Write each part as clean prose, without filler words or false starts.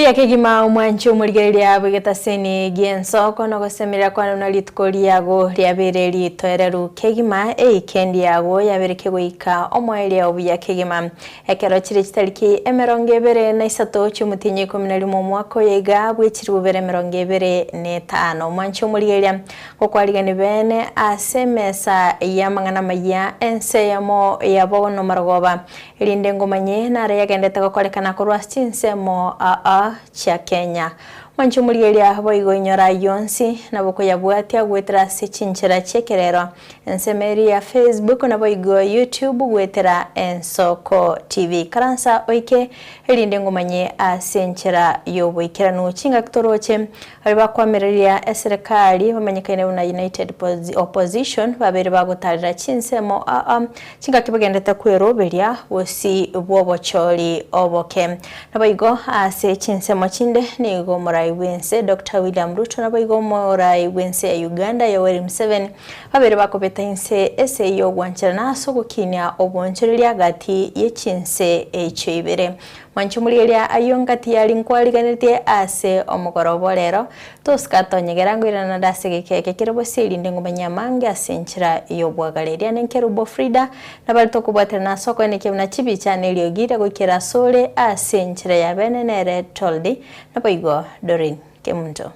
Buya kegima omwanche omorigereria bw'egetaseni gi'ensoko na ogosemeria kwane buna rituko riago riabeire ritoereru kegima, eikendi yago yabeire kegoika omoerio buya kegima. Ekero chire chitariki 23 chi'omotienyi 11 omwaka oyo iga bw'echilifu bibere 25. Omwanche omorigereria gokwarigani beene ase emesa y'amang'ana amayia ense eyemo ya bono marogoba Erinde ngomanye nare yagendete gokorekana korwa ase chinsemo aa chia Kenya. Mwanche omorigereria boigo inyora ayio onsi, nabo koyabwatia goetera ase chinchera chi'ekerero, ensemo eria ya Facebook naboigo YouTube goetera Ensoko TV. Ikaransa oike erinde ngomanye ase enchera y'oboikeranu chingaki toroche Baria bakoamereria eserekari bamanyekaine buna United Opposition babeire bagotarera chinsemo aa chingaki bagendete kweroberia bosi bw'obochori oboke. Naboigo ase chinsemo chinde nigo omorai bw'ense Doctor William Ruto naboigo omorai bw'ense ya Uganda Yoweri Museveni babeire bakobeta inse ase y'ogwancherana ase ogokinia obonchoreria gati ye chinse echio ibere. Mwanche omorigereria ayio ngati yari nkwariganetie ase omogoroba o rero, tosika tonyegera ngoirana naende ase egeka eke kere bosio erinde ngomanye amange ase enchera y'obwagare. Eria nenkerubo Frida, nabare tokobwaterana ase okoenekia buna chibicha na eriogi riagoikera asore ase enchera ya bene nere Toldi, naboigo Doreen Kemunto.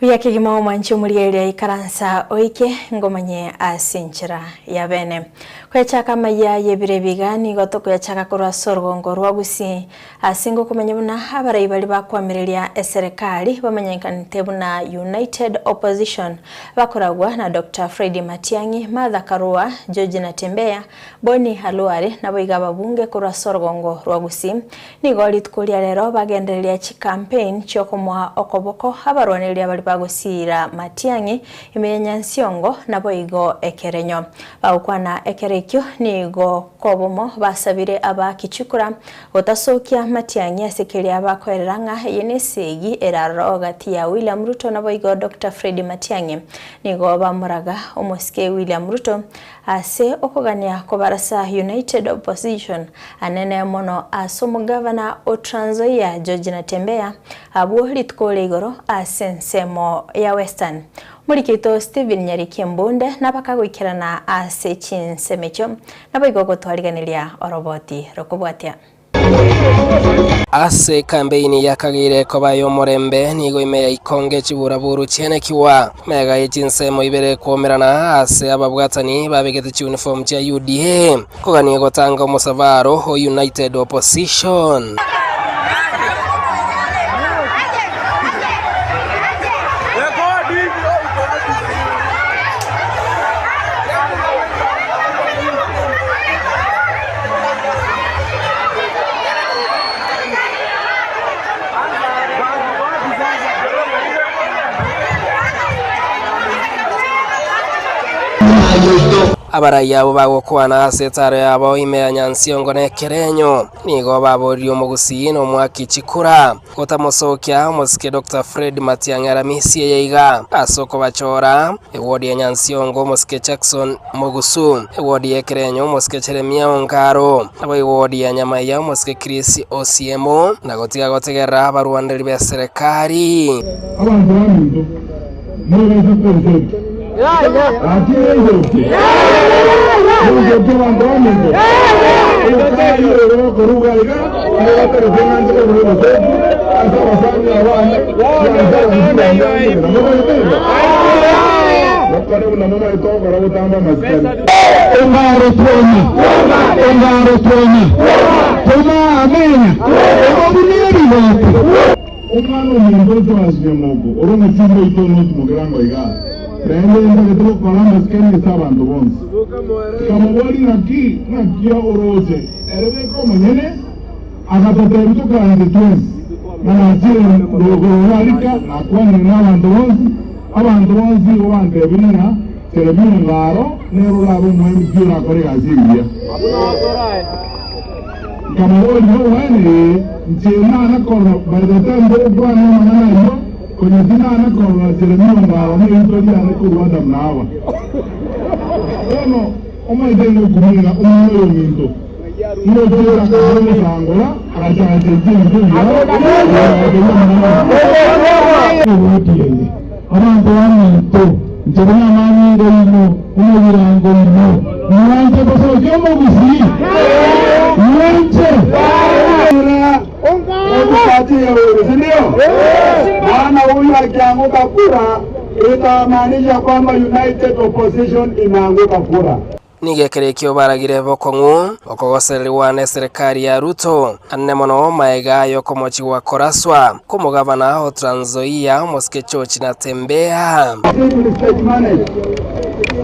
Buya kegima omwanche omorigereria ikaransa oike ngomanye ase enchera ya bene. Koyachaka amayia y'ebiro ebi iga nigo tokoyachaka korwa ase orogongo rwa Gusii Ase ngokomanya buna abarai baria bakoamereria eserekari bamanyekanete buna United Opposition bakoragwa na Doctor Freddy Matiang'i, Martha Karua, George Natembeya, Boni Khalwale naboigo ababunge korwa ase orogongo rwa Gusii. Nigo rituko ria rero bagendereria chicampaign chiokomoa okoboko abarwanereria baria bagosiira Matiang'i ime ya Nyansiongo naboigo ekerenyo. Bagokwana ekero ekio nigo kobomo basabire abaaki chikura Gotasokia matiang'i ase keria bakoerera ng'a eye nesegi eraroro gati ya William Ruto naboigo Doctor Freddy Matiang'i. Nigo bamoraga omosike William Ruto ase okogania kobarasa United Opposition anene mono ase omogavana o Trans Nzoia George Natembeya abwo rituko ria igoro ase ensemo ya Western. Omoriki oito Stephen Nyariki Mbunde nabakagoikerana ase chinsemo echio Naboigo gotwarigeneria oroboti rokobwatia. Ase ekambeini yakageire koba y'omorembe, nigo ime ya ikonge chiburaburu chienekigwa. Mega ye chinsemo ibere kwomerana ase ababwatani babegete chiuniform chia UDA kogania gotanga omosabaro o United Opposition. Abarai abwo bagokwana ase etaaro yabo ime ya Nyansiongo na Ekerenyo, nigo baboririe omogusii na omwaki chikura. Gotamosokia omosike Doctor Fred Matiang'i Aramisi eye iga ase okobachora, ewodi ya Nyansiongo omosike Jackson Mogusu, ewodi ya Ekerenyo omosike Jeremia Ongaro, nabo ewodi ya Nyamaiya omosike Chris Osiemo, na gotiga gotegerera abarwaneri b'eserekari. Abanto baminto, mobaisa konsokia. Gaki nensokie? Nensokie abanto baminto? Omokari oyo okoruga iga, nigo batagete ng'a inche kogora obosoku ase abasani abane, na ase abasibwa bande ande. Momanyete igo? Mokore buna momanyete gokora gotamba amasikani. Ongaro twoma, ongaro twoma, toma amenya, obobuna ebigoti. Omwana-o-monto Joash Nyamoko, ore omochumba oito notimokera ango igaa, naende ntagete gokora amasikani ase abanto bonsi. Nkamoboria, Ng'aki, ng'aki orooche? Ere bweka omonyene agatotebia tokaranse twensi, na nachire rogoro rika, nakwanire nabanto bonsi. Abanto bonsi igo bantebirie ng'a Jeremia Ongaro nere orabe omo-MP orakore egasi engiya. Nkamoboria, Oboene, ee, inche nana korora by the time togokwana amang'ana ayio. Konya tinana korora Jeremia Ongaro nerito riane korwa Adamu na Hawa. Bono omaete ngokumia ng'a omwana oyo ominto ngochiera akaba ogosangora agachacha chinsu buya agatebi amang'ana aya. Ewodi eye, abanto baminto, inche buna amanyinga oino, omogirango oino, mwanche gosokia omogusii? Mwanche? Tupatie uhuru, si ndio? Maana huyu akianguka kura itamaanisha kwamba United Opposition imeanguka kura. Nigo ekero ekio baragire bokong'u okogosererigwa neserekari ya Ruto, anene mono maega y'okomochigwa koraswa kw'omogabana o Trans Nzoia omosike George Natembeya. Simu stage manage.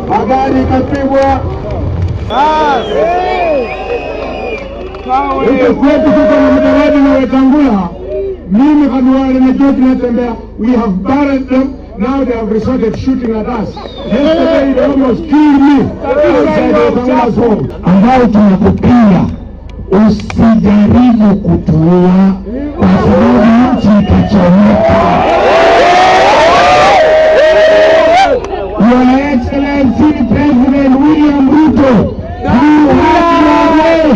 Magari ikapigwa. Huko kwetu tuko na Mudavadi na Wetangula, mimi Khalwale na George Natembeya, we have buried them. Now they have resorted shooting at us. Yesterday they almost killed me outside Wetangula's home. Ambao tunakupinga, usijaribu kutuua kwa sababu nchi itachomeka. Your Excellency President William Ruto, you have your way,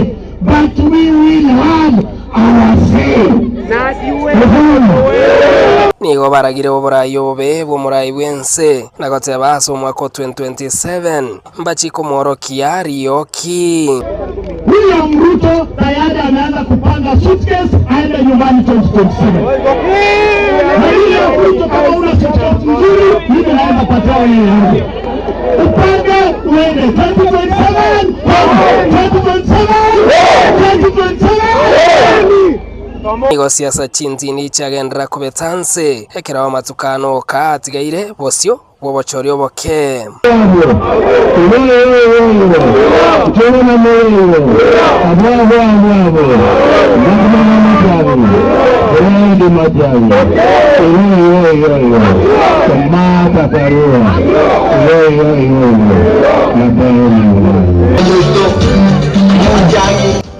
but we will have our say. Uhuru. Nigo baragire oborai obobe bw'omorai bw'ense, na goteba ase omwaka o 2027 mbachie komworokia rioki. William Ruto tayari ameanza kupanga suitcase aende nyumbani 2027. Na William Ruto, kama una suitcase nzuri, mimi naweza patia wewe yangu. Upange uende 2027, 2027, 2027. Nigo siasa chintindi chiagenderera kobeta nse, ekero amatuko anoka atigaire bosio bw'obochori oboke.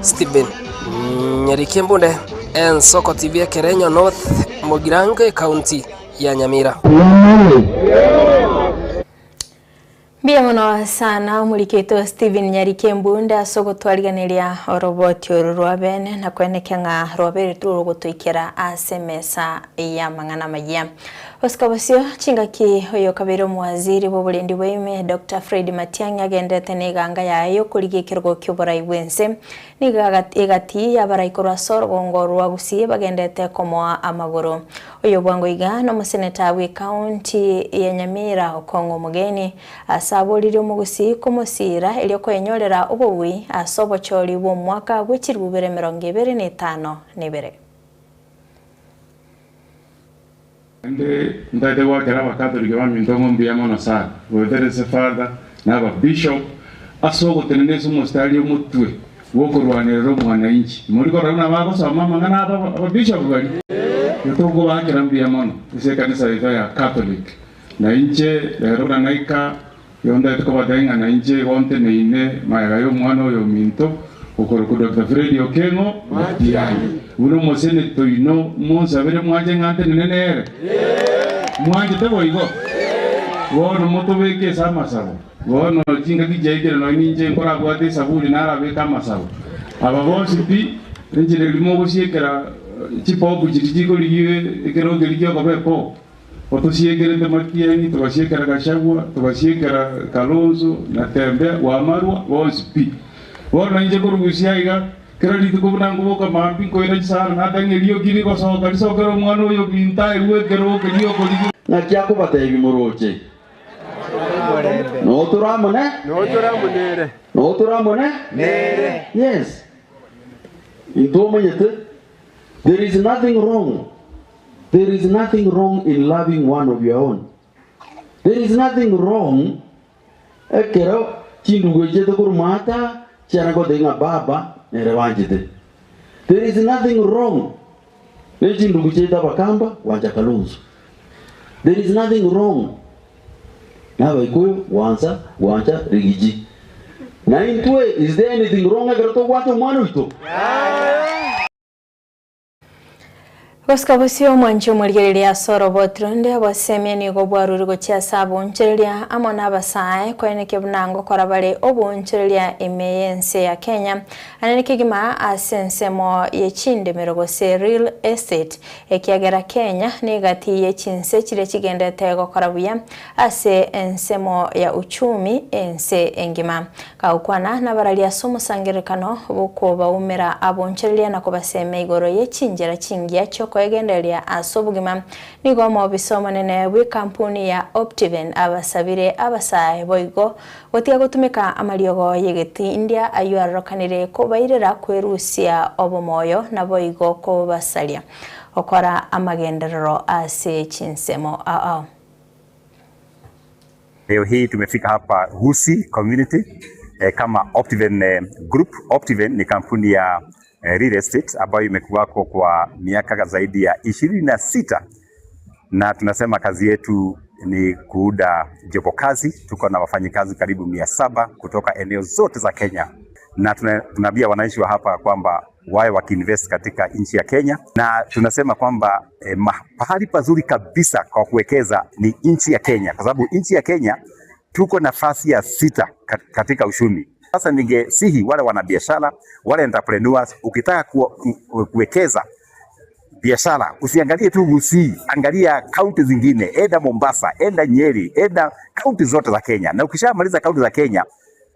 Stephen Nyariki Mbunde, Ensoko TV Ekerenyo North, Mogirango Ekaunti ya Nyamira. Mbuya mono sana omoriki oito Stephen Nyariki Embunde ase ogotwariganeria oroboti oru rwa bene na kwenekia ng'a rwabeire rogotoikera ase emesa y'amang'ana amayia. Gosika bosio chingaki oyo okabeire omowaziri bw'oborendi bwaime Doctor Fred Matiang'i agenderete neganga yaye y'okorigia ekerogo ki'oborai bw'ense. Nigo egati y'abarai korwa ase orogongo rwa Gusii bagenderete komoa amagoro. Oyo bwango iga nomoseneta bw'ecounty ya Nyamira Okong'o Omogeni ase aboririe omogusii komosiira erio koenyorera obobui ase obochori bw'omwaka bwe chirubere 25. Naende ntaete goakera Abakatoliki baminto ng'a mbuya mono sana, goetera ase Father na Ababishop, ase ogotenena ase omositari omotwe bw'okorwanerera omwananchi. Mori korora buna bagosoma amang'ana abo Ababishop baria? Igo tokobaakera mbuya mono ase ekanisa yaito ya Catholic. Na inche rero buna naika Igo ntaete kobatebia ng'a nainche igo nteneine magega y'omwana oyo ominto, okorokwa Doctor Fred Okengo Matiang'i, buna omoseneta oino, monsabere mwanche ng'a ntenene nere. Mwanchete boigo? Bono motobeke ase amasabo. Bono chingaki chiaikire nonya ninche nkorabwate esaburi narabeke amasabo. Aba bonsi pi, enchera eria mogosiekera chipopu chiria chikorigia ekerogo keria giokoba epopu. Otosiekerete Matiang'i, togasiekera Gachagua, togasiekera Kalonzo na Tembea, Wamarwa, bonsi pi. Bono inche korugusia aiga, kera rituko buna nkoboka mambia nkoira chisahani natang'e erioki rigosoka risokere omwana oyo ominto aegwe ekerogo keria okorigia. Naki akobateebia morooche, Notore amo nere? Notore amo nere? Yes. Intwe omanyete, there is nothing wrong There is nothing wrong in loving one of your own. There is nothing wrong ekero chindugu echiete korwa maata chiana gotebia ng'a baba nere banchete. There is nothing wrong ne chindugu chiaito abakamba gwancha Kalonzo. There is nothing wrong na abaikuyu gwansa gwancha Rigiji. Na intwe is there anything wrong ekero togwancha omwana oito? Gosika bosio omwanchi omorigereria ase oroboti ronde, obosemia nigo bwarure gochia ase aboonchoreria amo nabasae, koenekia buna ngokora bare oboonchoreria ime y'ense ya Kenya, Anene kegima ase ensemo ye chindemero gose real estate, ekiagera Kenya negati ye chinse chiria chigendete gokora buya ase ensemo ya uchumi ense engima. Gagokwana nabararia ase omosangererekano bw'okobaumera abonchoreria na kobasemia igoro ye chinchera chingiya chiokoegendereria ase obogima, nigo omobisa omonene bw'ekampuni ya Optiven abasabire abasae boigo Gotiga gotumeka amariogo y'egetindia ayio arorokanire kobairera kwerusia obomoyo naboigo kobasaria gokora amagenderero ase chinsemo ao. Leo hii tumefika hapa Gusii community eh, kama Optiven eh, Group. Optiven ni kampuni ya eh, real estate ambayo imekuwako kwa miaka zaidi ya 26 na tunasema kazi yetu ni kuunda jopo kazi. Tuko na wafanyikazi karibu 700 kutoka eneo zote za Kenya, na tunaambia wananchi wa hapa kwamba wawe wakiinvest katika nchi ya Kenya, na tunasema kwamba eh, pahali pazuri kabisa kwa kuwekeza ni nchi ya Kenya, kwa sababu nchi ya Kenya tuko nafasi ya sita katika uchumi. Sasa ningesihi wale wanabiashara, wale entrepreneurs, ukitaka kuwekeza biashara usiangalie tu Gusii, angalia kaunti zingine, enda Mombasa, enda Nyeri, enda kaunti zote za Kenya. Na ukishamaliza kaunti za Kenya,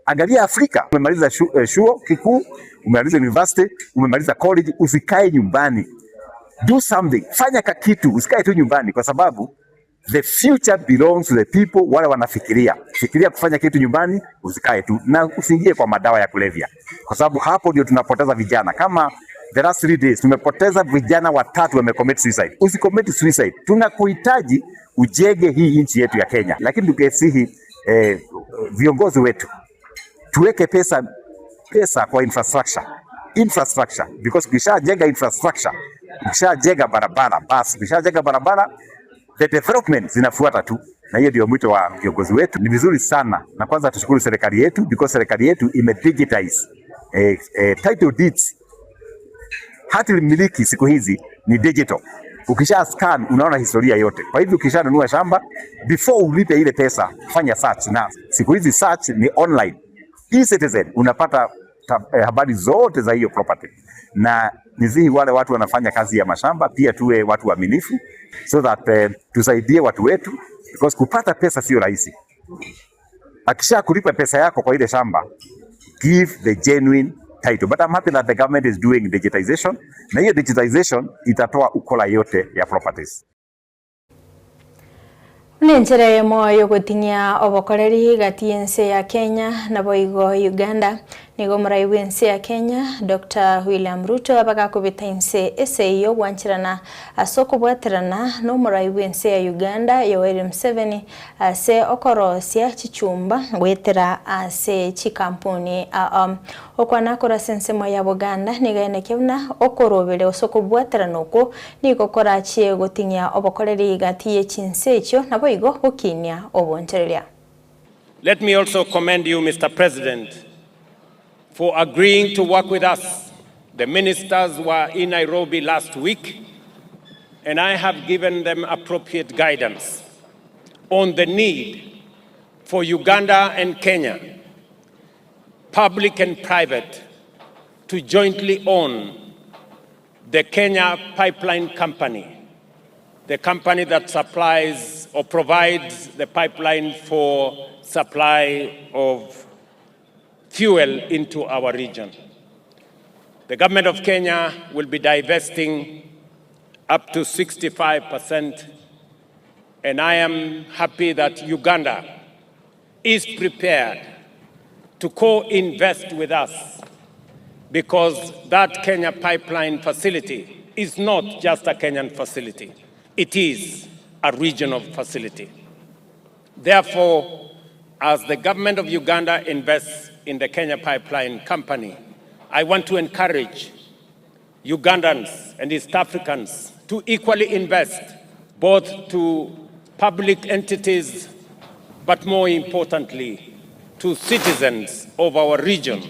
angalia Afrika. Umemaliza shuo kikuu, umemaliza university, umemaliza college, usikae nyumbani, do something, fanya kakitu, usikae tu nyumbani, kwa sababu the future belongs to the people wale wanafikiria. Fikiria kufanya kitu nyumbani, usikae tu na usiingie kwa madawa ya kulevya, kwa sababu hapo ndio tunapoteza vijana. Kama the last 3 days tumepoteza vijana watatu wamecommit suicide. Usicommit suicide, tunakuhitaji ujenge hii nchi yetu ya Kenya, lakini tukesihi viongozi wetu tuweke pesa kwa infrastructure because ukishajenga infrastructure, ukishajenga barabara, basi ukishajenga barabara the development zinafuata tu, na hiyo ndio mwito wa viongozi wetu. Ni vizuri sana, na kwanza tushukuru serikali yetu because serikali yetu ime digitize title deeds. Hati miliki siku hizi ni digital. Ukisha scan unaona historia yote. Kwa hivyo ukishanunua shamba, before ulipe ile pesa, fanya search, na siku hizi search ni online. E-Citizen unapata habari zote za hiyo property. Na nizihi wale watu wanafanya kazi ya mashamba pia tuwe watu waaminifu so that tusaidie watu wetu because kupata pesa sio rahisi. Akisha kulipa pesa yako kwa ile shamba, give the genuine title. But I'm happy that the government is doing digitization, na hiyo digitization itatoa ukora yote ya properties. Nenchera eyemo yogoting'ia obokoreri gati y'ense ya Kenya naboigo Uganda. Nigo omorai bw'ense ya Kenya Dr. William Ruto abagakobeta ense ase eyogwancherana ase okobwaterana na omorai bw'ense ya Uganda Yoweri Museveni ase okorosia chichumba goetera ase chikampuni okwana korwa ase ensemo ya Buganda nigo aenekia buna okorobere ase okobwaterana okwo nigo korachie goting'ia obokoreri gati ye chinse echio naboigo gokinia obonchereria. Let me also commend you, Mr. President, for agreeing to work with us. The ministers were in Nairobi last week, and I have given them appropriate guidance on the need for Uganda and Kenya, public and private, to jointly own the Kenya Pipeline Company, the company that supplies or provides the pipeline for supply of fuel into our region. The government of Kenya will be divesting up to 65%, and I am happy that Uganda is prepared to co-invest with us because that Kenya pipeline facility is not just a Kenyan facility, it is a regional facility. Therefore, as the government of Uganda invests in the Kenya Pipeline Company, I want to encourage Ugandans and East Africans to equally invest both to public entities, but more importantly, to citizens of our region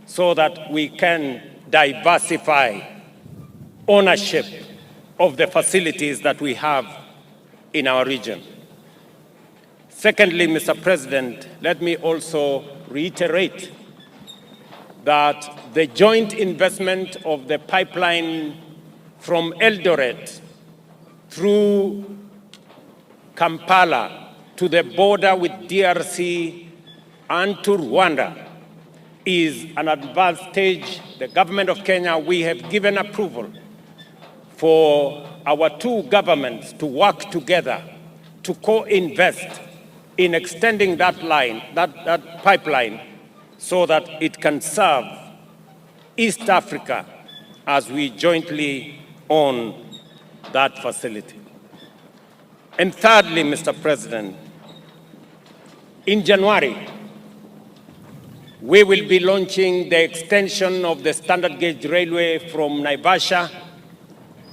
so that we can diversify ownership of the facilities that we have in our region. Secondly, Mr. President, let me also reiterate that the joint investment of the pipeline from Eldoret through Kampala to the border with DRC and to Rwanda is an advanced stage. The government of Kenya, we have given approval for our two governments to work together to co-invest in extending that line, that, that pipeline, so that it can serve East Africa as we jointly own that facility. And thirdly, Mr. President, in January, we will be launching the extension of the standard gauge railway from Naivasha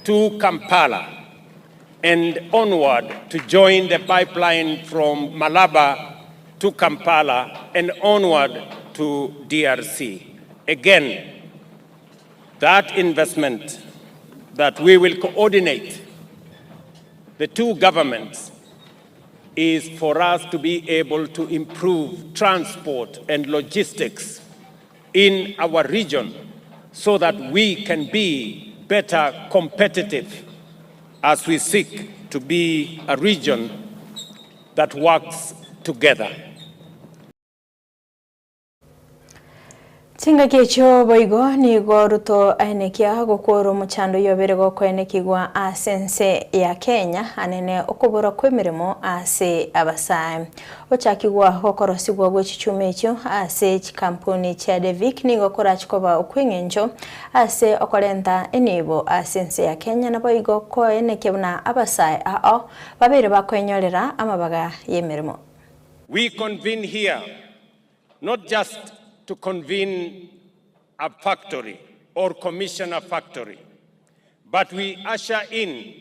to Kampala and onward to join the pipeline from Malaba to Kampala and onward to DRC. Again, that investment that we will coordinate the two governments is for us to be able to improve transport and logistics in our region so that we can be better competitive as we seek to be a region that works together. Chingaki echio boigo nigo Ruto aenekia gokora omochando oyio obere gokoenekigwa ase ense ya Kenya anene okobora kw'emeremo ase abasae. Gochakigwa gokorosigwa gwe chichuma echio ase chikampuni chia Devic nigo korache koba okw'eng'encho ase okorenta enibo ase ense ya Kenya naboigo koenekia buna abasae ao babeire bakoenyorera amabaga y'emeremo. We convene here not just to convene a factory or commission a factory, but we usher in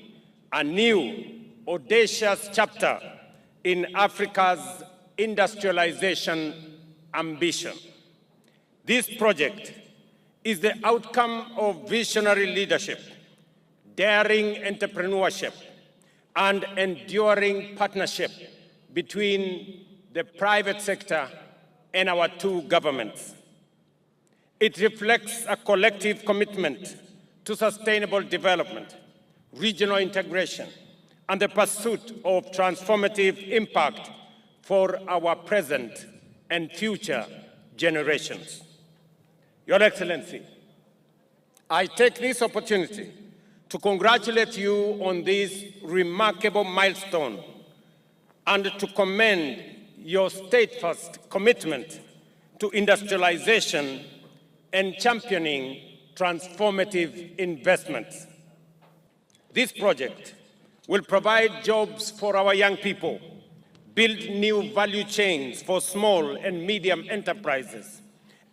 a new audacious chapter in Africa's industrialization ambition. This project is the outcome of visionary leadership, daring entrepreneurship, and enduring partnership between the private sector and our two governments. It reflects a collective commitment to sustainable development, regional integration, and the pursuit of transformative impact for our present and future generations. Your Excellency, I take this opportunity to congratulate you on this remarkable milestone and to commend your steadfast commitment to industrialization and championing transformative investments. This project will provide jobs for our young people, build new value chains for small and medium enterprises,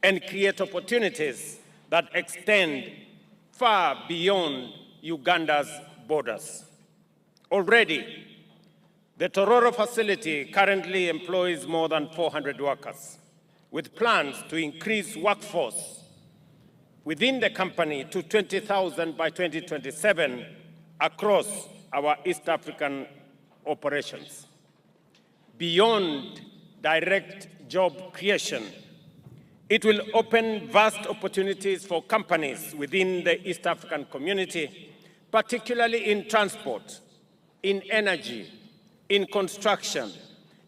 and create opportunities that extend far beyond Uganda's borders. Already, the Tororo facility currently employs more than 400 workers, with plans to increase workforce within the company to 20,000 by 2027 across our East African operations. Beyond direct job creation, it will open vast opportunities for companies within the East African community, particularly in transport, in energy, in construction,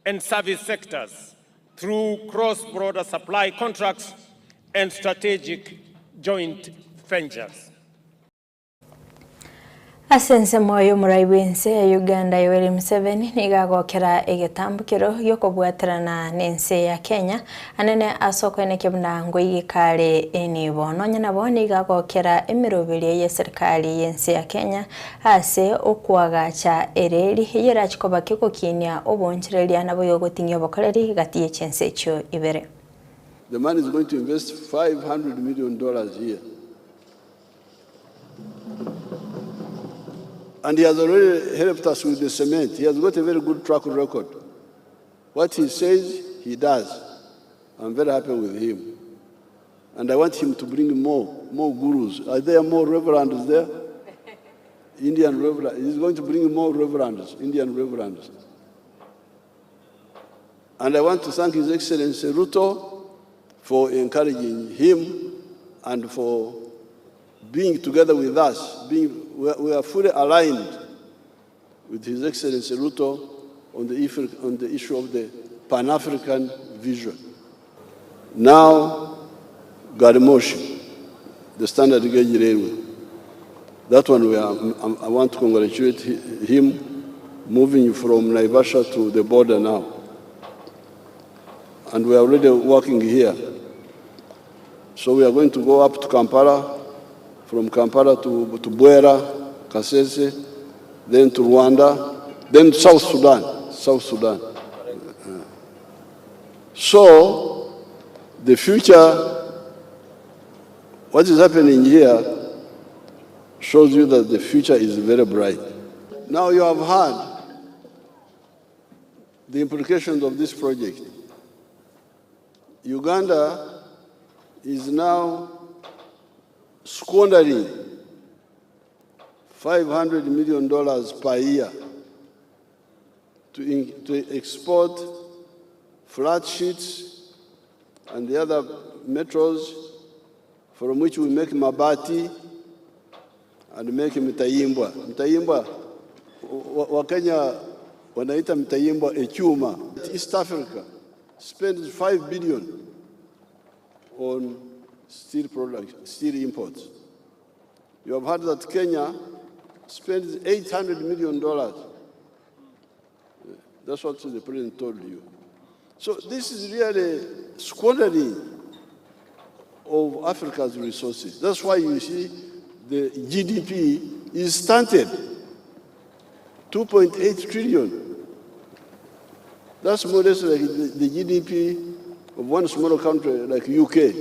and service sectors through cross-border supply contracts and strategic joint ventures. Ase ensemo y'omorai bw'ense ya Uganda Yoweri Museveni nigo agokera egetambokero gi'okobwaterana n'ense ya Kenya anene ase okoenekia buna ngoigeka are enibo. Nonya nabo nigo agokera emeroberio y'eserikali y'ense ya Kenya ase okoagacha ereri eyio erache koba kegokinia oboonchoreria naboigo goting'ia obokoreri gati ye chinse echio ibere. The man is going to invest 500 million dollars here. And he has already helped us with the cement. He has got a very good track record. What he says, he does. I'm very happy with him. And I want him to bring more, more gurus. Are there more reverends there? Indian reverend, he's going to bring more reverends, Indian reverends. And I want to thank His Excellency Ruto for encouraging him and for being together with us. Being, we, are, we are fully aligned with His Excellency Ruto on the, on the issue of the Pan African vision. Now, Garimoshi, the standard gauge railway. That one, we are, I want to congratulate him moving from Naivasha to the border now. And we are already working here. So we are going to go up to Kampala, from Kampala to, to Bwera, Kasese, then to Rwanda, then South Sudan, South Sudan. So the future, what is happening here shows you that the future is very bright. Now you have heard the implications of this project. Uganda is now squandering $500 million per year to, in, to export flat sheets and the other metals from which we make mabati and make mitayimbwa. Mitayimbwa, Wakenya wanaita mitayimbwa echuma. East Africa spends 5 billion on steel products, steel imports. You have heard that Kenya spends $800 million. That's what the president told you. So this is really squandering of Africa's resources. That's why you see the GDP is stunted, 2.8 trillion. That's more or less like the, the GDP of one small country like UK.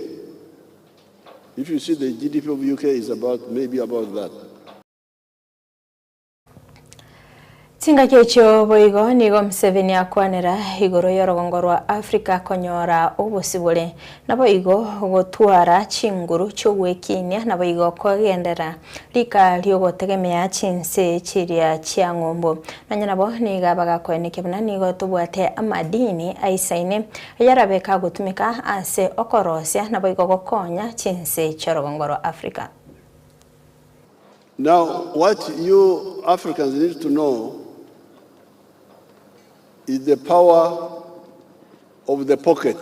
If you see the GDP of UK is about maybe about that. Chingaki echio boigo nigo Museveni akwanera igoro y'orogongo rwa Africa konyora obosibore naboigo gotwara chinguru chiogwekinia naboigo kogendera rika riogotegemea chinse chiria chia ng'ombo nonye nabo niga bagakoenekia buna nigo tobwate amadini aisaine ayarabeka gotumeka ase okorosia naboigo gokonya chinse chi'orogongo rwa Africa. Now, what you Africans need to know is the power of the pocket,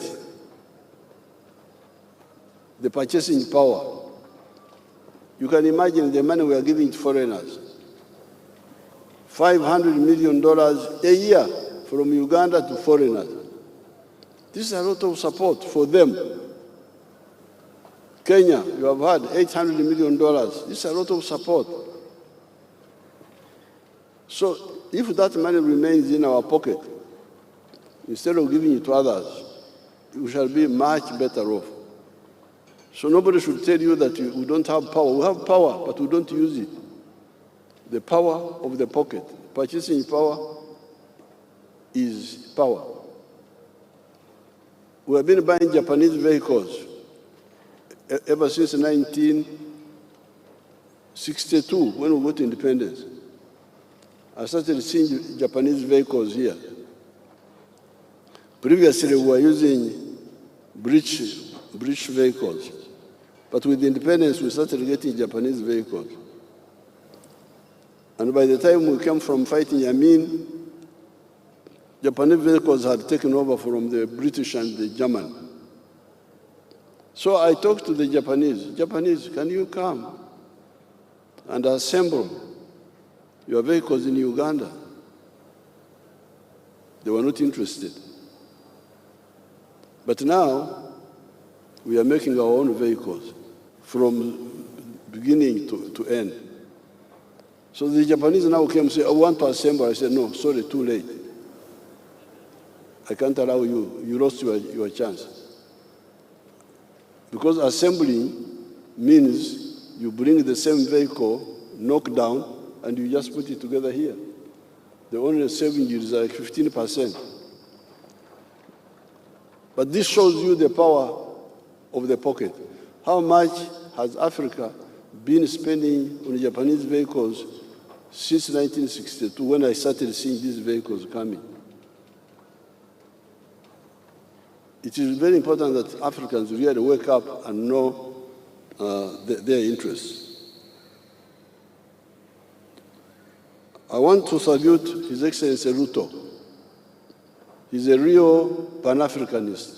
the purchasing power. You can imagine the money we are giving to foreigners. $500 million a year from Uganda to foreigners. This is a lot of support for them. Kenya, you have had $800 million. This is a lot of support. So if that money remains in our pocket, instead of giving it to others, we shall be much better off. So nobody should tell you that we don't have power. We have power, but we don't use it. The power of the pocket. Purchasing power is power. We have been buying Japanese vehicles ever since 1962, when we got independence. I started seeing Japanese vehicles here. Previously, we were using British, British vehicles. But with independence, we started getting Japanese vehicles. And by the time we came from fighting Amin, Japanese vehicles had taken over from the British and the German. So I talked to the Japanese. Japanese, can you come and assemble your vehicles in Uganda? They were not interested. But now, we are making our own vehicles from beginning to, to end. So the Japanese now came and said, I want to assemble. I said, no, sorry, too late. I can't allow you. You lost your, your chance. Because assembling means you bring the same vehicle, knock down, and you just put it together here. The only saving is like 15%. But this shows you the power of the pocket. How much has Africa been spending on Japanese vehicles since 1962 when I started seeing these vehicles coming. It is very important that Africans really wake up and know their interests. I want to salute His Excellency Ruto. He's a real Pan-Africanist.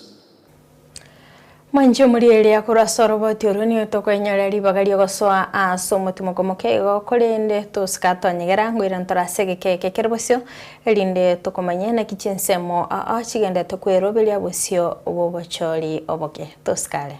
Mwanche omorieria korwa ase oroboti orwo nigo tokoenyoria ribaga ri'ogosoa ase omotimoko moke igo, korende tosika twanyegera ngoira ntore ase egeka eke kere bosio, erinde tokomanye naki chinsemo aa chigendete kweroberia bosio bw'obochori oboke. Tosikare.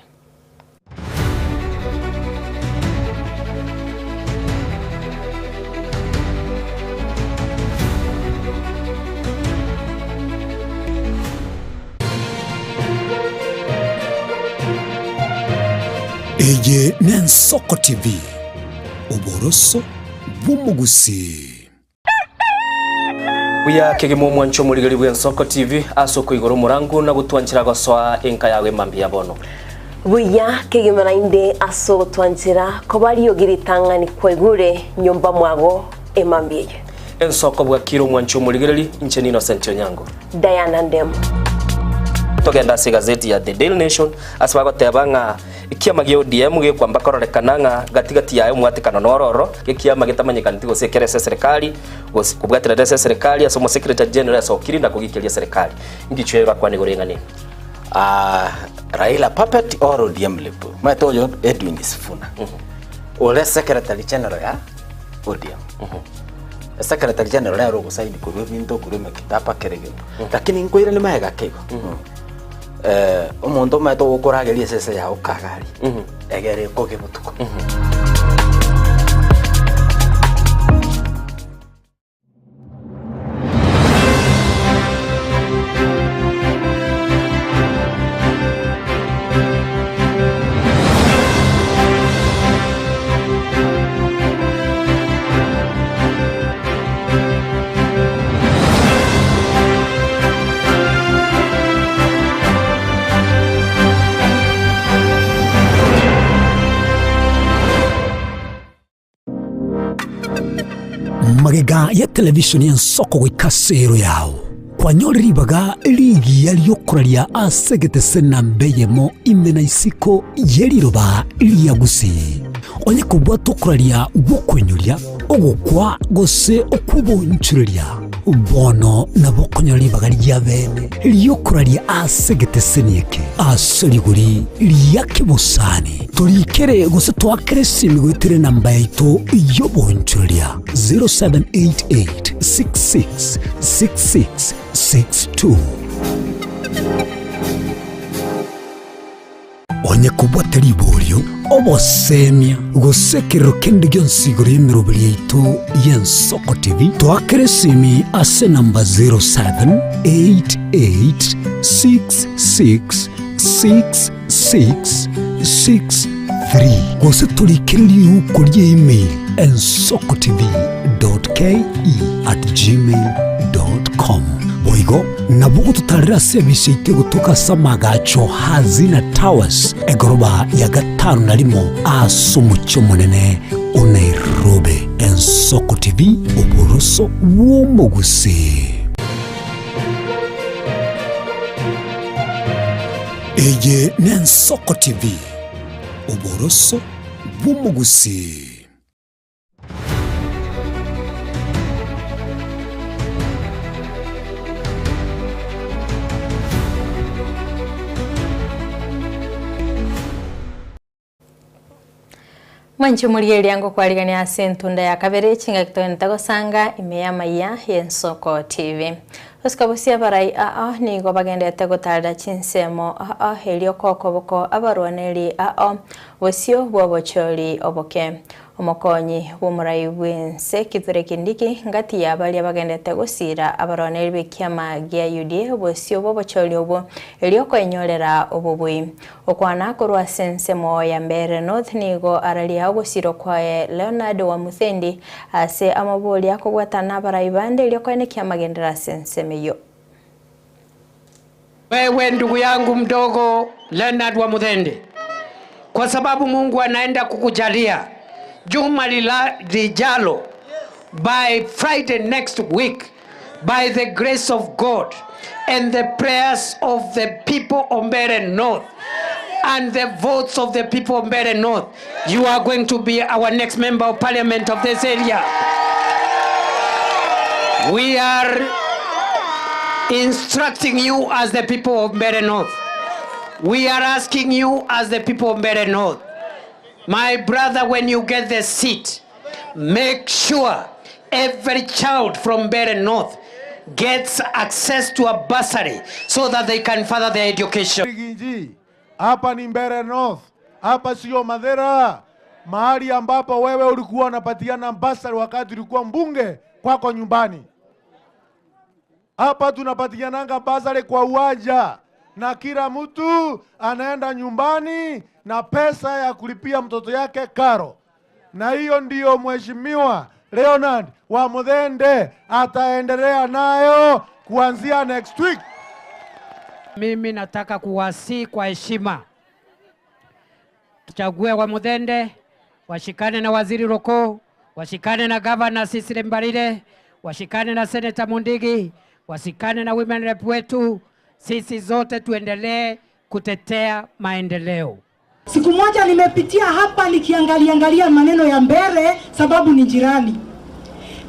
Eye n'Ensoko TV, oboroso bw'omogusii. Buya kegima omwancho omorigeri bw'Ensoko TV ase okoigora omorango na gotwanchera gosoa enka yago emambia ya bono. Buya kegima naende ase ogotwanchera koba riogi ritang'ani kwaigure nyomba mwago emambia eye. Ensoko bwakire omwancho omorigereri, inche n'Innocent Onyango. Diana Ndemo. Togende ase egazeti ya The Daily Nation ase bagoteba ng'a ekiama gia ODM gekwamba kororekana ng'a gati gati yaye omwatekano noro ororo, ekiama getamanyekaneti gose ekere ase eserekari gose kobwaterera ase eserekari ase omosecretary general asokire na kogikeria eserekari. Ngichwe orakwane igoro y'eng'ana eye? Raila puppet or ODM lip? Omanyete oyo Edwin Sifuna ore secretary general ya ODM. Secretary general nere ogosaini korwa ebinto korwa emekitaba kera egento. Lakini nkoiranie magega ake igo. Omonto omanyete ogokorageria esese yago kagari egere ekoge botuko. Magega ya televishoni y'ensoko goika ase ero yao, kwanyorire ribaga rigiya ri'okoraria ase egetese namba eyemo ime na isiko ye riroba ria Gusii. Onye kobwata okoraria gw'okoinyoria, ogokwa, gose okw'obonchoreria, bono nabo okonyora ribaga ria bene ri'okoraria ase egeteseni eke ase rigori ria kebosani. Torikere gose toakere esimi goetera enamba yaito y'obonchoreria 0788 66 66 62. Onye kobwate riborio, obosemia, gose ekerero kende gionsi igoro y'emeroberi yaito y'Ensoko TV, toakere esimi ase enamba 0788666663 gose torikere riuko ria email ensokotv.ke@gmail.com. Boigo nabo ogototarera ase ebise yaito egotoka ase amagacho Hazina Towers, egoroba ya gatano na rimo ase omochie omonene o Nairobi. Ensoko TV, oboroso bw'omogusii. Eye n'Ensoko TV, oboroso bw'omogusii. Mwanche omorigereria ngokwarigania ase entunda ya kabere chingaki togenete gosanga ime y'amaiya y'Ensoko TV. Gosika bosie abarai ao nigo bagenderete gotarera chinsemo ao erio kokoboko abarwaneri ao bosio bw'obochori oboke. Omokonyi bw'omorai bw'ense Kithure Kindiki ngati ya baria bagenderete gosiira abarwaneri b'ekiama gia UDA bosio bw'obochori obwo erio koenyorera obobui. Okwana korwa ase ensemo ya Mbeere North nigo araria ogosirwa kwaye Leonard Wamuthendi ase amaboria akobwatana nabarai bande erio koenekia amagenderero ase ensemo eyio. Wewe ndugu yangu mdogo Leonard Wamuthendi, kwa sababu Mungu anaenda kukujalia juma lijalo, By Friday next week, by the grace of God and the prayers of the people of Mbeere North and the votes of the people of Mbeere North, you are going to be our next member of parliament of this area. We are instructing you as the people of Mbeere North. We are asking you as the people of Mbeere North. My brother, when you get the seat, make sure every child from Mbeere North gets access to a bursary so that they can further their education. Riggy G, hapa ni Mbeere North, hapa sio Mathira, mahali ambapo wewe ulikuwa unapatiana bursary wakati ulikuwa mbunge kwako nyumbani. Hapa tunapatiananga bursary kwa uwanja na kila mtu anaenda nyumbani na pesa ya kulipia mtoto yake karo, na hiyo ndiyo Mheshimiwa Leonard wa Muthende ataendelea nayo kuanzia next week. Mimi nataka kuwasihi kwa heshima, tuchague wa Muthende, washikane na Waziri Roko, washikane na Gavana Cecily Mbarire, washikane na Senator Mundigi, washikane na women rep wetu. Sisi zote tuendelee kutetea maendeleo. Siku moja nimepitia hapa nikiangalia angalia maneno ya Mbeere sababu ni jirani.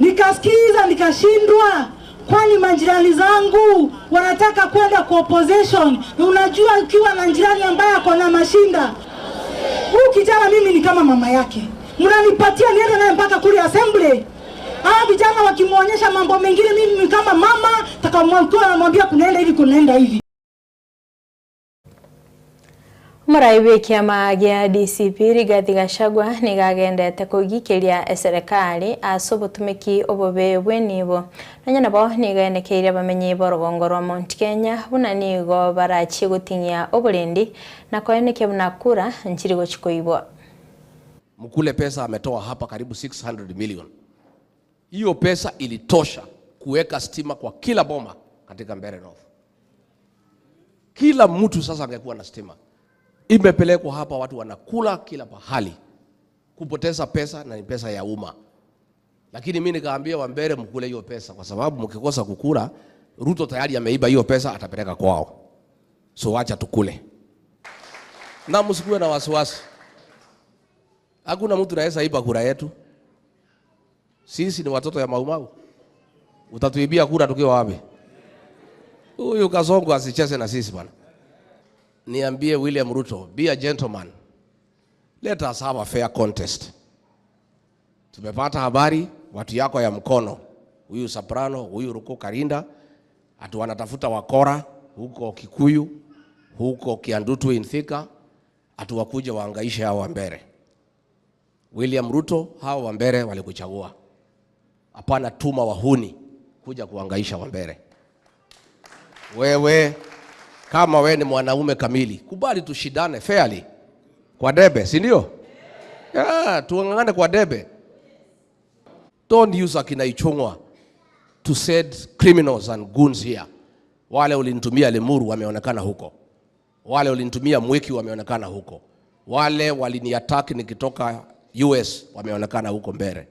Nikasikiza nikashindwa, kwani majirani zangu wanataka kwenda kwa opposition. Na unajua ukiwa na jirani ambaye ako na mashinda, huyu kijana mimi ni kama mama yake, mnanipatia niende naye mpaka kule assembly. Hawa vijana wakimwonyesha mambo mengine, mimi kama mama takamwambia, namwambia kunaenda hivi, kunaenda hivi. Omorai bw'ekiama gia DCP Rigathi Gachagua nigo agendete koigikeria eserekari ase obotumeki obobe bw'enibo. Nonya nabo nigo enekeire abamenyi b'orogongo rwa Mount Kenya buna nigo barachie goting'ia oborendi na koenekia buna kura nchiri gochi koibwa. Mkule pesa ametoa hapa karibu 600 million. Hiyo pesa ilitosha kuweka stima kwa kila boma katika Mbeere North. Kila mtu sasa angekuwa na stima. Imepelekwa hapa, watu wanakula kila pahali, kupoteza pesa na ni pesa ya umma. Lakini mimi nikaambia Wambere mkule hiyo pesa, kwa sababu mkikosa kukula, Ruto tayari ameiba hiyo pesa, atapeleka kwao. So acha tukule na msikuwe na wasiwasi. Hakuna mtu anaweza iba kura yetu. Sisi ni watoto ya Maumau. Utatuibia kura tukiwa wapi? Huyu Kasongo asicheze na sisi bwana. Niambie William Ruto, be a gentleman. Let us have a fair contest. Tumepata habari watu yako ya mkono, huyu Soprano, huyu Ruko Karinda, ati wanatafuta wakora huko Kikuyu, huko Kiandutu in Thika, ati wakuje waangaishe hao Wambere. William Ruto, hao Wambere walikuchagua. Hapana, tuma wahuni kuja kuangaisha Wambere. Wewe kama we ni mwanaume kamili, kubali tushindane fairly kwa debe, si ndio? Yeah, tuang'ang'ane kwa debe. Don't use akina Ichung'wa to send criminals and goons here. Wale ulinitumia Limuru wameonekana huko, wale ulinitumia Mwiki wameonekana huko, wale waliniattack nikitoka US wameonekana huko Mbeere.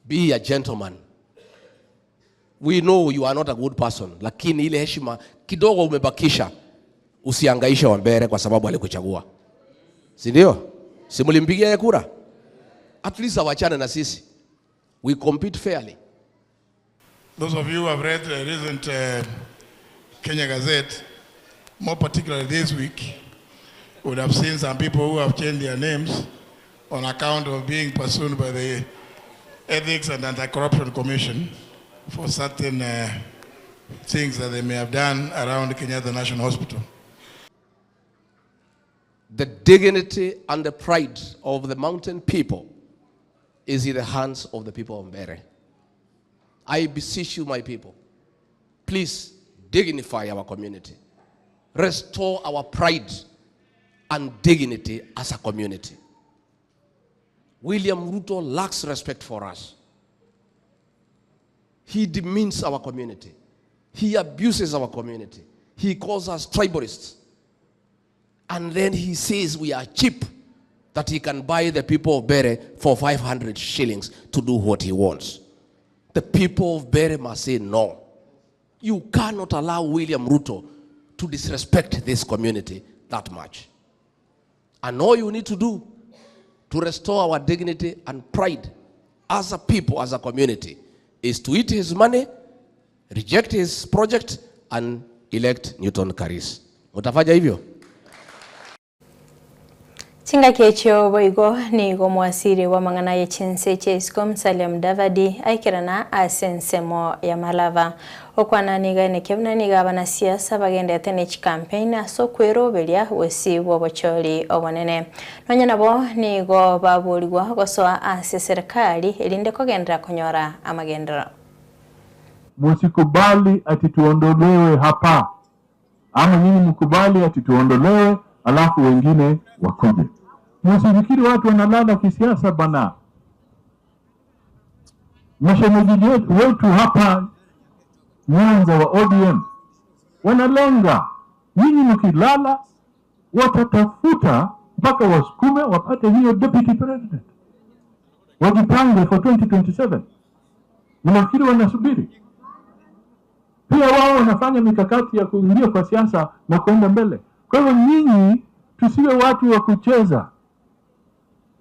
Be a gentleman. We know you are not a good person, lakini ile heshima kidogo umebakisha, usiangaishe Wambere kwa sababu alikuchagua, si ndio? Si mlimpigia yeye kura? At least awachane na sisi. We compete fairly. Those of you who have read the recent Kenya Gazette, more particularly this week, would have seen some people who have changed their names on account of being pursued by the Ethics and Anti-Corruption Commission for certain things that they may have done around Kenyatta National Hospital. The dignity and the pride of the mountain people is in the hands of the people of Mbeere. I beseech you, my people, please dignify our community. Restore our pride and dignity as a community. William Ruto lacks respect for us. He demeans our community. He abuses our community. He calls us tribalists. And then he says we are cheap. that he can buy the people of Mbeere for 500 shillings to do what he wants. The people of Mbeere must say no. You cannot allow William Ruto to disrespect this community that much. And all you need to do to restore our dignity and pride as a people, as a community, is to eat his money, reject his project, and elect Newton Karis. Mutafanya hivyo? Chingaki echio boigo nigo omwasiri bw'amang'ana ye chinse chia isiko Musalia Mudavadi aikerana ase ensemo ya Malava. Okwana nigo aenekia buna nigo abanasiasa bagendete ne chikampeini ase okweroberia gose bw'obochori obonene. Nonya nabo nigo baborigwa gosoa ase eserekari erinde kogenderera konyora amagenderero. Musikubali ati tuondolewe hapa, ama nyinyi mkubali ati tuondolewe alafu wengine wakuje. Musifikiri watu wanalala kisiasa bana. Mashemeji wetu hapa Nyanza wa ODM wanalenga nyinyi, mkilala watatafuta mpaka wasukume wapate hiyo deputy president, wajipange for 2027. Mnafikiri wanasubiri? Pia wao wanafanya mikakati ya kuingia kwa siasa na kuenda mbele. Kwa hivyo nyinyi, tusiwe watu wa kucheza.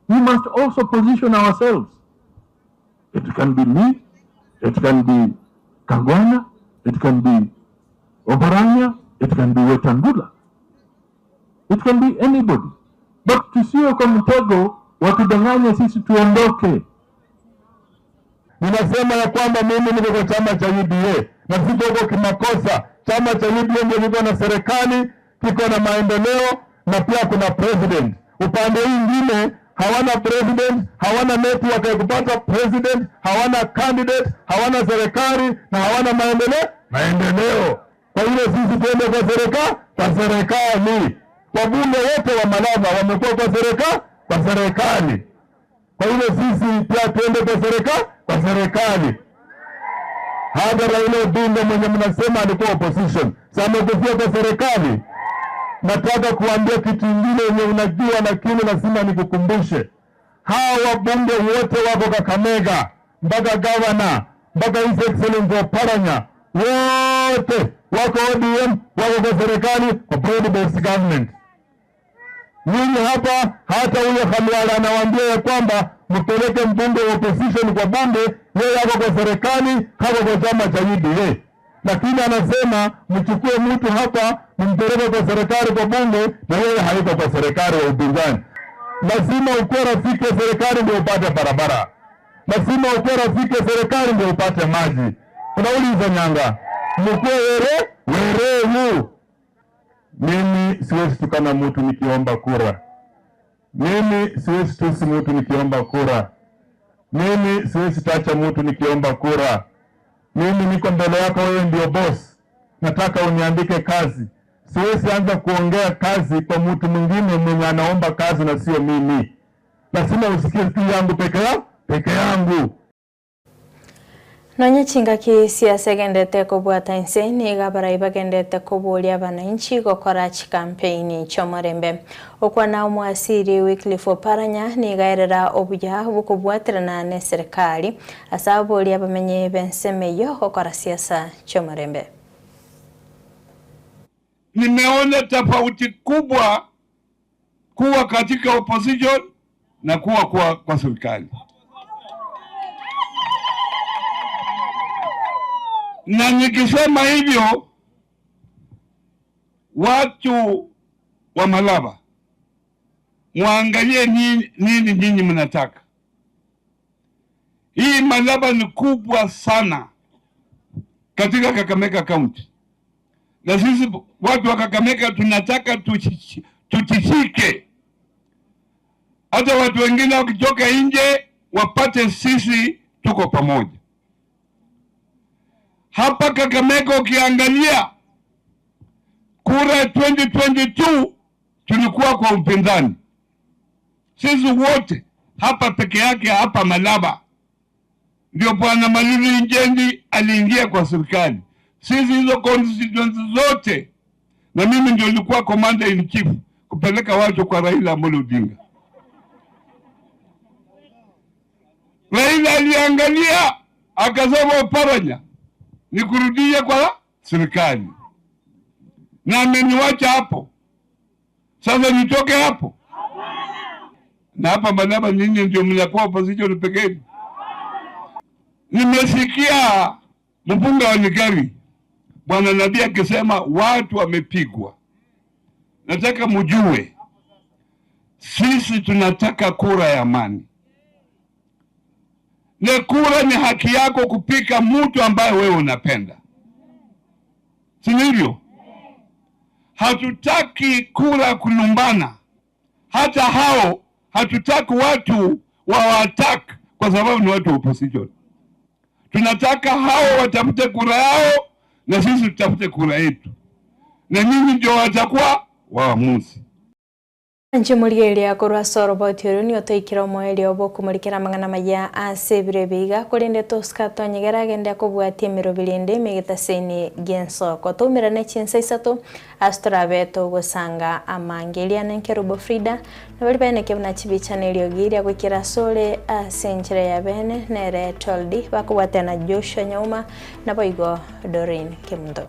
We must also position ourselves. It can be me, it can be Kangwana, it can be Oparanya, it can be Wetangula, it can be anybody. But tusiwe kwa mtego watudanganye sisi tuondoke. Ninasema ya kwamba mimi niko kwa chama cha UDA na siko huko kimakosa. Chama cha UDA ndio kiko na serikali, kiko na maendeleo na pia kuna president. Upande hii ingine hawana president, hawana network ya kupata president, hawana candidate, hawana serikali na hawana maendeleo maendeleo. Kwa hiyo sisi tuende kwa serikali, kwa serikali. Wabunge wote wa Malava wamekuwa kwa serikali, kwa serikali. Kwa hiyo sisi pia tuende kwa serikali, kwa serikali. Hata Raila Odinga mwenye mnasema alikuwa opposition, sasa amekufia kwa serikali. Nataka kuambia kitu ingine yenye unajua, lakini lazima nikukumbushe. Hawa wabunge wote wako Kakamega, mpaka gavana, mpaka His Excellency Oparanya, wote wako ODM, wako kwa serikali, kwa broad based government. Nyinyi hapa, hata huyo Khalwala anawaambia ya kwamba mpeleke mbunge wa opposition kwa bunge, yeye ako kwa serikali, hako kwa chama cha UDA, lakini anasema mchukue mtu hapa mpeleke kwa serikali kwa bunge, na yeye hayuko kwa serikali ya upinzani. Lazima ukuwe rafiki wa serikali ndio upate barabara, lazima ukuwe rafiki wa serikali ndio upate maji. Unauliza nyanga, mkuwe were werevu. Mimi siwezi tukana mtu nikiomba kura. Mimi siwezi tusi mtu nikiomba kura. Mimi siwezi tacha mtu nikiomba kura. Mimi niko mbele yako, wewe ndio boss, nataka uniandike kazi. Siwezi anza kuongea kazi kwa mtu mwingine mwenye anaomba kazi na sio mimi. Lazima usikie tu yangu peke yangu peke yangu. Nonye chingaki siasa egendete kobwata inse nigo abarai bagendete koboria abananchi gokora chikampeini chi'omorembe. Okwana omwasiri Wycliffe Oparanya nigo aerera obuya bokobwaterana na eserekari ase aboria abamenyi b'ensemo eyio gokora siasa chi'omorembe. Nimeona tofauti kubwa kuwa katika opposition na kuwa kwa, kwa serikali. Na nikisema hivyo, watu wa Malava muangalie nini, nini nyinyi mnataka. Hii Malava ni kubwa sana katika Kakamega County, na sisi watu wa Kakamega tunataka tutishike, hata watu wengine wakitoka nje wapate sisi tuko pamoja. Hapa Kakamega ukiangalia kura ya 2022 tulikuwa kwa upinzani sisi wote hapa peke yake hapa Malava ndio bwana Malulu Injendi aliingia kwa serikali. Sisi hizo constituency zote, na mimi ndio nilikuwa commander in chief kupeleka watu kwa Raila Amolo Odinga. Raila aliangalia akasema, Oparanya nikurudie kwa serikali, na ameniwacha hapo. Sasa nitoke hapo? Na hapa Malaba nyinyi ndio mnakuwa opposition pekee. Nimesikia mbunge wa Nikari Bwana Nabii akisema watu wamepigwa. Nataka mjue sisi tunataka kura ya amani, na kura ni haki yako kupika mtu ambaye wewe unapenda, si ndivyo? Hatutaki kura kulumbana, hata hao hatutaki watu wa kwa sababu ni watu wa opposition. Tunataka hao watafute kura yao na sisi tutafute kura yetu, na nyinyi ndio watakuwa waamuzi. Nchimurigeria korwa soroboti orio niotoikire omoerio obokumurikera amang'ana maya ase ebiro ebiga korende tosika twanyegera agende akobwatia emeroberi ende emegetaseni giensoko toumerane chinsa isato ase torabe togosanga amangeria na enkerubo Frida nabari baeneke buna chibicha eriogi ria goikera sore ase enchera ya bene nere toldi bakobwatia na Joshua Nyauma naboigo Doreen Kemundo.